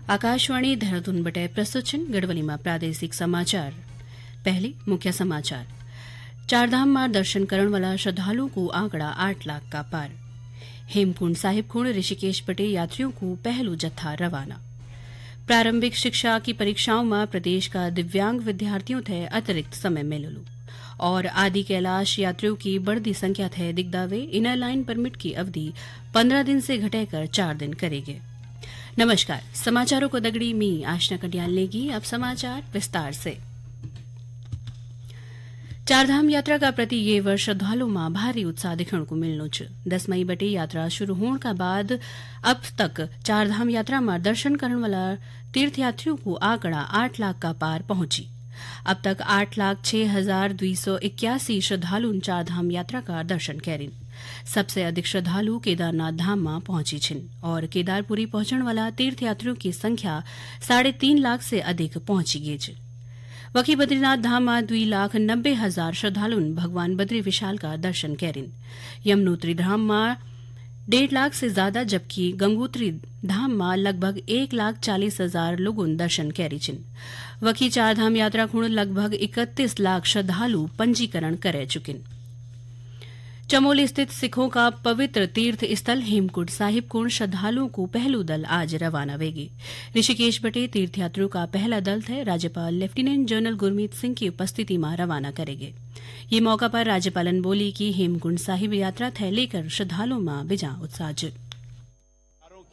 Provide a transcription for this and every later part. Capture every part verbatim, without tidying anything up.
आकाशवाणी देहरादून बटे प्रस्तुत छिन गढ़वाली मा प्रादेशिक समाचार। पहली मुख्य समाचार। चारधाम मा दर्शन करण वाला श्रद्धालुओं को आंकड़ा आठ लाख का पार। हेमकुंड साहिब खुण ऋषिकेश बटे यात्रियों को पहलू जत्था रवाना। प्रारंभिक शिक्षा की परीक्षाओं मा प्रदेश का दिव्यांग विद्यार्थियों थे अतिरिक्त समय मिललू। और आदि कैलाश यात्रियों की बढ़ती संख्या थे दिखदावे इनर लाइन परमिट की अवधि पन्द्रह दिन से घटेकर चार दिन करेगे। नमस्कार, समाचारों को दगड़ी मी आशना कटियाल लेगी। अब समाचार विस्तार से। चारधाम यात्रा का प्रति ये वर्ष श्रद्धालुओं मा भारी उत्साह दिखण को मिलनो च। दस मई बटे यात्रा शुरू होण का बाद अब तक चारधाम यात्रा मा दर्शन करण वाला तीर्थयात्रियों को आंकड़ा आठ लाख का पार पहुंची। अब तक आठ लाख छह हजार दुई सौ इक्यासी श्रद्धालुन चारधाम यात्रा का दर्शन कैरिन। सबसे अधिक श्रद्धालु केदारनाथ धाम मा पहुंची छिन और केदारपुरी पहुंचण वाला तीर्थयात्रियों की संख्या साढ़े तीन लाख से अधिक पहुंची गई च। वकी बद्रीनाथ धाम मा दुई लाख नब्बे हजार श्रद्धालुन भगवान बद्री विशाल का दर्शन कैरिन। यमुनोत्री धाम मा डेढ़ लाख से ज्यादा, जबकि गंगोत्री धाम मा लगभग एक लाख चालीस हजार लोगों दर्शन कैरी छिन। वखी चार धाम यात्रा खुण लगभग इकतीस लाख श्रद्धालु पंजीकरण करे चुकिन। चमोली स्थित सिखों का पवित्र तीर्थ स्थल हेमकुंड साहिब खुण श्रद्धालुओं को पहलू दल आज रवाना वेगी। ऋषिकेश बटे तीर्थयात्रियों का पहला दल थे राज्यपाल लेफ्टिनेंट जनरल गुरमीत सिंह की उपस्थिति मा रवाना करेगे। ये मौका पर राज्यपालन बोली कि हेमकुंड साहिब यात्रा थे लेकर श्रद्धालुओं मा बिजा उत्साह च।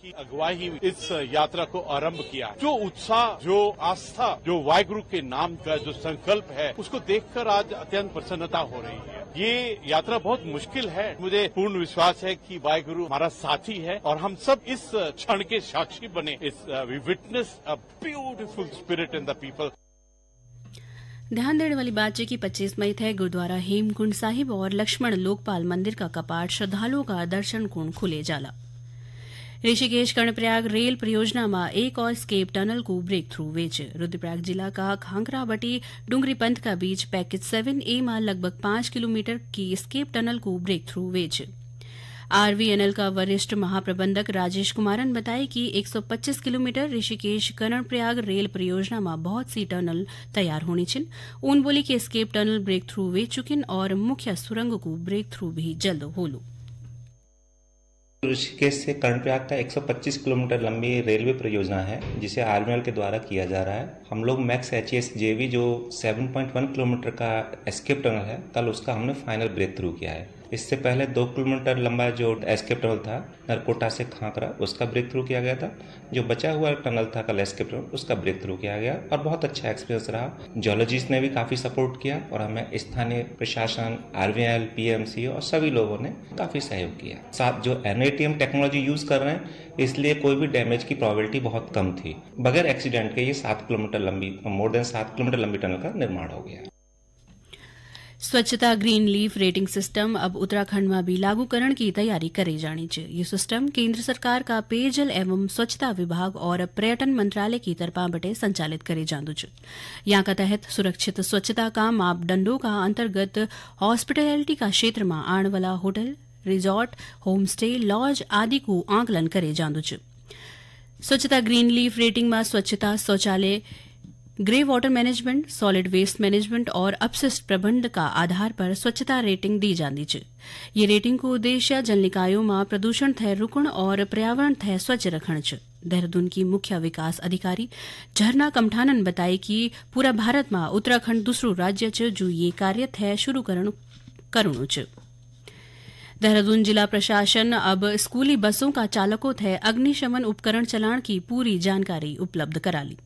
की अगुवाई इस यात्रा को आरंभ किया। जो उत्साह, जो आस्था, जो वाहिगुरु के नाम का जो संकल्प है, उसको देखकर आज अत्यंत प्रसन्नता हो रही है। ये यात्रा बहुत मुश्किल है। मुझे पूर्ण विश्वास है कि वाहिगुरु हमारा साथी है और हम सब इस क्षण के साक्षी बने, इस, uh, we witness a beautiful spirit in the people. ध्यान देने वाली बात है कि पच्चीस मई थे गुरुद्वारा हेमकुंड साहिब और लक्ष्मण लोकपाल मंदिर का कपाट श्रद्धालुओं का दर्शन कुण खुले जाला। ऋषिकेश कर्णप्रयाग रेल परियोजना मा एक और स्केप टनल को ब्रेक थ्रू वेच। रुद्रप्रयाग जिला का खांकरा बटी डूंगरी पंथ का बीच पैकेज सेवन ए मा लगभग पाँच किलोमीटर की स्केप टनल को ब्रेक थ्रू वेच। आरवीएनएल का वरिष्ठ महाप्रबंधक राजेश कुमारन बताए कि एक सौ पच्चीस किलोमीटर ऋषिकेश कर्णप्रयाग रेल परियोजना मा बहुत सी टनल तैयार होनी छिन। उन बोली कि स्केप टनल ब्रेक थ्रू वे चुकिन और मुख्य सुरंग को ब्रेक थ्रू भी जल्द होलू। ऋषिकेश से कर्णप्रयाग का एक सौ पच्चीस किलोमीटर लंबी रेलवे परियोजना है, जिसे आरवीएनएल के द्वारा किया जा रहा है। हम लोग मैक्स एचईएसजेवी, जो सेवन पॉइंट वन किलोमीटर का एस्केप टनल है, कल उसका हमने फाइनल ब्रेक थ्रू किया है। इससे पहले दो किलोमीटर लंबा जो एस्केप टनल था नरकोटा से खांकरा, उसका ब्रेक थ्रू किया गया था। जो बचा हुआ टनल था कल एस्केप टनल, उसका ब्रेक थ्रू किया गया और बहुत अच्छा एक्सपीरियंस रहा। जियोलॉजिस्ट ने भी काफ़ी सपोर्ट किया और हमें स्थानीय प्रशासन, आरवीएनएल, पीएमसी और सभी लोगों ने काफ़ी सहयोग किया। साथ जो एनएटीएम टेक्नोलॉजी यूज़ कर रहे हैं, इसलिए कोई भी डैमेज की प्रोबेबिलिटी बहुत कम थी। बगैर एक्सीडेंट के ये सात किलोमीटर लंबी, मोर देन सात किलोमीटर लंबी टनल का निर्माण हो गया। स्वच्छता ग्रीन लीफ रेटिंग सिस्टम अब उत्तराखंड में भी लागू करण की तैयारी करे जाणी च। ये सिस्टम केंद्र सरकार का पेयजल एवं स्वच्छता विभाग और पर्यटन मंत्रालय की तरफा बटे संचालित करे जांदू च। यां का तहत सुरक्षित स्वच्छता का मापदंडों का अंतर्गत हॉस्पिटैलिटी का क्षेत्र में आण वाला होटल, रिजॉर्ट, होमस्टे, लॉज आदि को आंकलन करे जांदू च। स्वच्छता ग्रीन लीफ रेटिंग में स्वच्छता शौचालय, grey water management, solid waste management और अपशिष्ट प्रबंध का आधार पर स्वच्छता रेटिंग दी जांदी च। ये रेटिंग को उद्देश्य जल निकायों में प्रदूषण थे रुकण और पर्यावरण थे स्वच्छ रखण च। देहरादून की मुख्य विकास अधिकारी झरना कमठानन बताई कि पूरा भारत में उत्तराखंड दूसरो राज्य च, जो ये कार्य थे शुरू करण, करणो च। देहरादून जिला प्रशासन अब स्कूली बसों का चालकों थे अग्निशमन उपकरण चलाण की पूरी जानकारी उपलब्ध कराली।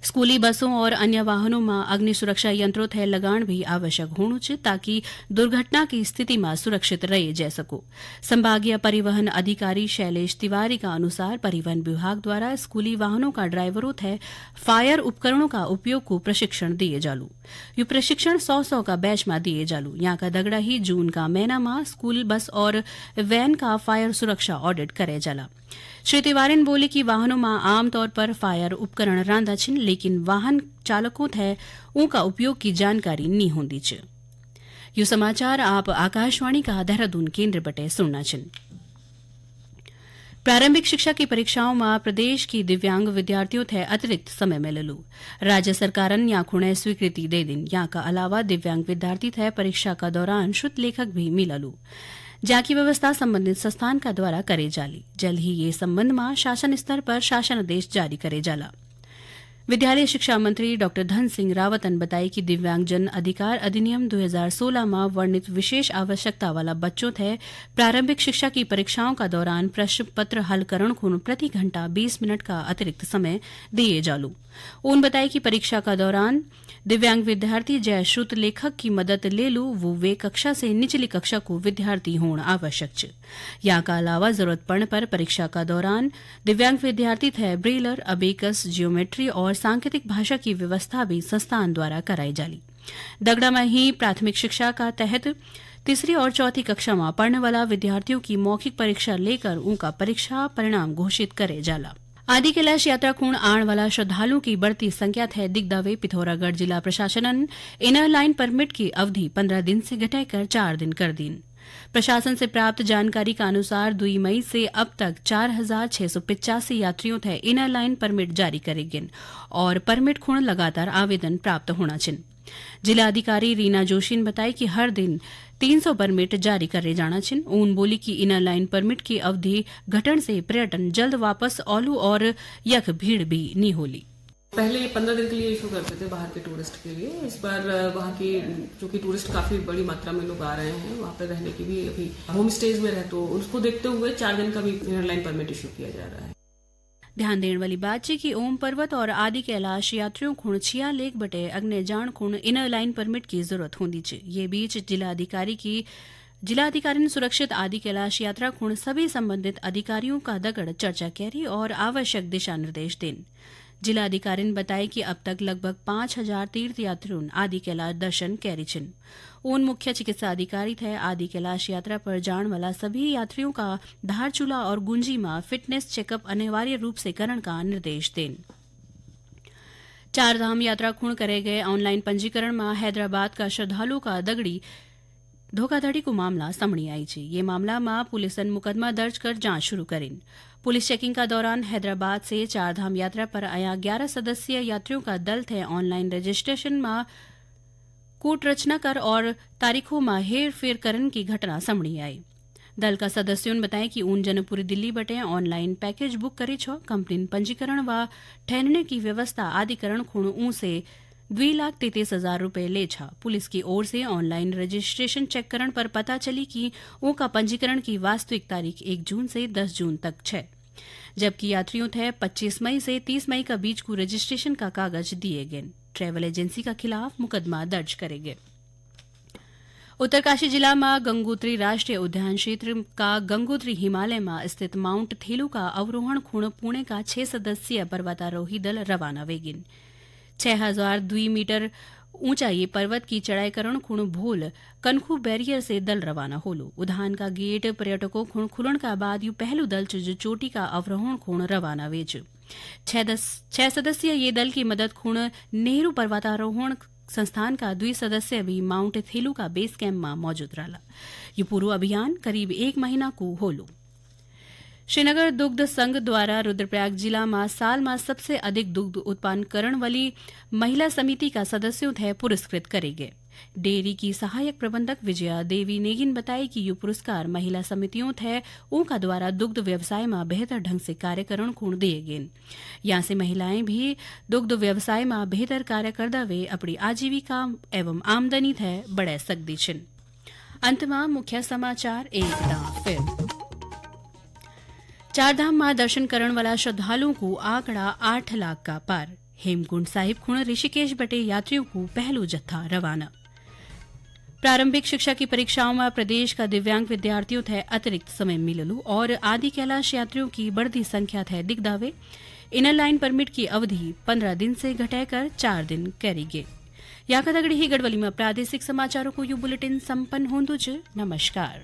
स्कूली बसों और अन्य वाहनों में अग्नि सुरक्षा यंत्रों थे लगाण भी आवश्यक होणु च, ताकि दुर्घटना की स्थिति में सुरक्षित रहे जा सको। संभागीय परिवहन अधिकारी शैलेश तिवारी का अनुसार, परिवहन विभाग द्वारा स्कूली वाहनों का ड्राइवरों थे फायर उपकरणों का उपयोग को प्रशिक्षण दिए जालू। यु प्रशिक्षण सौ सौ का बैच मा दिए जालू। यां का दगड़ा ही जून का महीना मा स्कूल बस और वैन का फायर सुरक्षा ऑडिट करे जाला। श्री तिवारी ने बोले कि वाहनों मा आमतौर पर फायर उपकरण रांदा छिन, लेकिन वाहन चालकों थे उनका उपयोग की जानकारी नी होंदी च। यु समाचार आप आकाशवाणी का देहरादून केंद्र बटे सुनना छिन। प्रारंभिक शिक्षा की परीक्षाओं में प्रदेश की दिव्यांग विद्यार्थियों थे अतिरिक्त समय मिललू। राज्य सरकारन या खुणे स्वीकृति दे दिन। यहाँ का अलावा दिव्यांग विद्यार्थी थे परीक्षा का दौरान श्रुत लेखक भी मिललू, जाकी व्यवस्था संबंधित संस्थान का द्वारा करे जाली। जल्द ही ये संबंध में शासन स्तर पर शासन आदेश जारी करे जाला। विद्यालय शिक्षा मंत्री डॉक्टर धन सिंह रावतन बताई कि दिव्यांगजन अधिकार अधिनियम दो हज़ार सोलह में वर्णित विशेष आवश्यकता वाला बच्चों थे प्रारंभिक शिक्षा की परीक्षाओं का दौरान प्रश्न पत्र हल करण खुण प्रति घंटा बीस मिनट का अतिरिक्त समय दिए जालू। उन बताई कि परीक्षा का दौरान दिव्यांग विद्यार्थी जय श्रुत लेखक की मदद ले लू, वो वे कक्षा से निचली कक्षा को विद्यार्थी होण आवश्यक च। या का अलावा जरूरत पड़ने पर परीक्षा का दौरान दिव्यांग विद्यार्थी थे ब्रेलर, अबेकस, जियोमेट्री और सांकेतिक भाषा की व्यवस्था भी संस्थान द्वारा कराई जाली। दगड़ा में ही प्राथमिक शिक्षा का तहत तीसरी और चौथी कक्षा में पढ़ने वाला विद्यार्थियों की मौखिक परीक्षा लेकर उनका परीक्षा परिणाम घोषित करे जाला। आदि कैलाश यात्रा खुण आण वाला श्रद्धालुओं की बढ़ती संख्या थे दिखदा वे पिथौरागढ़ जिला प्रशासनन इनर लाइन परमिट की अवधि पन्द्रह दिन से घटाकर चार दिन कर दीन। प्रशासन से प्राप्त जानकारी के अनुसार, दुई मई से अब तक चार हजार छह सौ पिचासी यात्रियों थे इनर लाइन परमिट जारी करे गिन और परमिट खुण लगातार आवेदन प्राप्त होना छिन। जिला अधिकारी रीना जोशी ने बताया कि हर दिन तीन सौ परमिट जारी करे जाना छिन। ऊन बोली कि इनर लाइन परमिट की अवधि घटन से पर्यटन जल्द वापस औलू और यख भीड़ भी नी होली। पहले ये पन्द्रह दिन के लिए इशू करते थे बाहर के टूरिस्ट के लिए। इस बार, अ, वहाँ की, चूंकि टूरिस्ट काफी बड़ी मात्रा में लोग आ रहे हैं, वहाँ पे रहने की भी, अभी होम स्टेज में रहे, तो उसको देखते हुए चार दिन का भी इनर लाइन परमिट इशू किया जा रहा है। ध्यान देने वाली बात है कि ओम पर्वत और आदि कैलाश यात्रियों खुण छिया लेक बटे अग्ने जाण खुण इनर लाइन परमिट की जरूरत होंदी च। ये बीच जिला अधिकारी की, जिला अधिकारी ने सुरक्षित आदि कैलाश यात्रा खुण सभी संबंधित अधिकारियों का दगड़ चर्चा कैरी और आवश्यक दिशा निर्देश देन। जिला अधिकारी ने बताया कि अब तक लगभग पाँच हजार तीर्थ यात्रियों आदि कैलाश दर्शन कैरी छिन। उन मुख्य चिकित्सा अधिकारी थे आदि कैलाश यात्रा पर जाण वाला सभी यात्रियों का धारचूला और गुंजी में फिटनेस चेकअप अनिवार्य रूप से करण का निर्देश देन। चार धाम यात्रा खुण करे गए ऑनलाइन पंजीकरण में हैदराबाद का श्रद्धालुओं का दगड़ी धोखाधड़ी को मामला सामने आई ची। ये मामला में पुलिसन मुकदमा दर्ज कर जांच शुरू करिन। पुलिस चेकिंग का दौरान हैदराबाद से चार धाम यात्रा पर आया ग्यारह सदस्यीय यात्रियों का दल थे ऑनलाइन रजिस्ट्रेशन में कूट रचना कर और तारीखों में हेर फेर करन की घटना सामने आई। दल का सदस्यों ने बताया कि ऊन जनकपुरी दिल्ली बटे ऑनलाइन पैकेज बुक करी छो, कंपनी पंजीकरण व ठहरने की व्यवस्था आदि करण खुण ऊं से दुई लाख तैंतीस हजार रुपए ले छा। पुलिस की ओर से ऑनलाइन रजिस्ट्रेशन चेक करण पर पता चली कि ऊं का पंजीकरण की वास्तविक तारीख एक जून से दस जून तक छे, जबकि यात्रियों थे पच्चीस मई से तीस मई का बीच को रजिस्ट्रेशन का कागज दिए गए। ट्रैवल एजेंसी का खिलाफ मुकदमा दर्ज करे गए। उत्तरकाशी जिला में गंगोत्री राष्ट्रीय उद्यान क्षेत्र का गंगोत्री हिमालय में स्थित माउंट थेलू का अवरोहण खुण पुणे का छह सदस्यीय पर्वतारोही दल रवाना वेगिन। छह हजार दुई मीटर ऊंचा ये पर्वत की चढ़ाई करण खुण भोल कनखू बैरियर से दल रवाना होलो। उद्यान का गेट पर्यटकों खुण खुलण का बाद यू पहलू दल च जो चोटी का अवरोहण खुण रवाना वेच। छह दस-, छह सदस्यीय ये दल की मदद खुण नेहरू पर्वतारोहण संस्थान का दुई सदस्य भी माउंट थेलू का बेस कैंप में मौजूद रहला। ये पूरा अभियान करीब एक महीना को होलो। श्रीनगर दुग्ध संघ द्वारा रुद्रप्रयाग जिला में साल में सबसे अधिक दुग्ध उत्पादन करण वाली महिला समिति का सदस्यों थे पुरस्कृत करे गए। डेयरी की सहायक प्रबंधक विजया देवी नेगिन बताई कि यू पुरस्कार महिला समितियों थे उनका द्वारा दुग्ध व्यवसाय में बेहतर ढंग से कार्य करण खुण दिए गए। यहाँ से महिलाएं भी दुग्ध व्यवसाय में बेहतर कार्य करदा वे अपनी आजीविका एवं आमदनी थे बढ़ा सकदी छिन। अंत में मुख्य समाचार एक दां फिर। चारधाम में दर्शन करण वाला श्रद्धालुओं को आंकड़ा आठ लाख का पार। हेमकुंड साहिब खुण ऋषिकेश बटे यात्रियों को पहलू जत्था रवाना। प्रारंभिक शिक्षा की परीक्षाओं में प्रदेश का दिव्यांग विद्यार्थियों थे अतिरिक्त समय मिललू और आदि कैलाश यात्रियों की बढ़ती संख्या थे दिखदावे। इनर लाइन परमिट की अवधि पन्द्रह दिन से घटाकर चार दिन करी गई। या का दगड़ी ही गढ़वली में प्रादेशिक समाचारों को यू बुलेटिन संपन्न होंदु च। नमस्कार।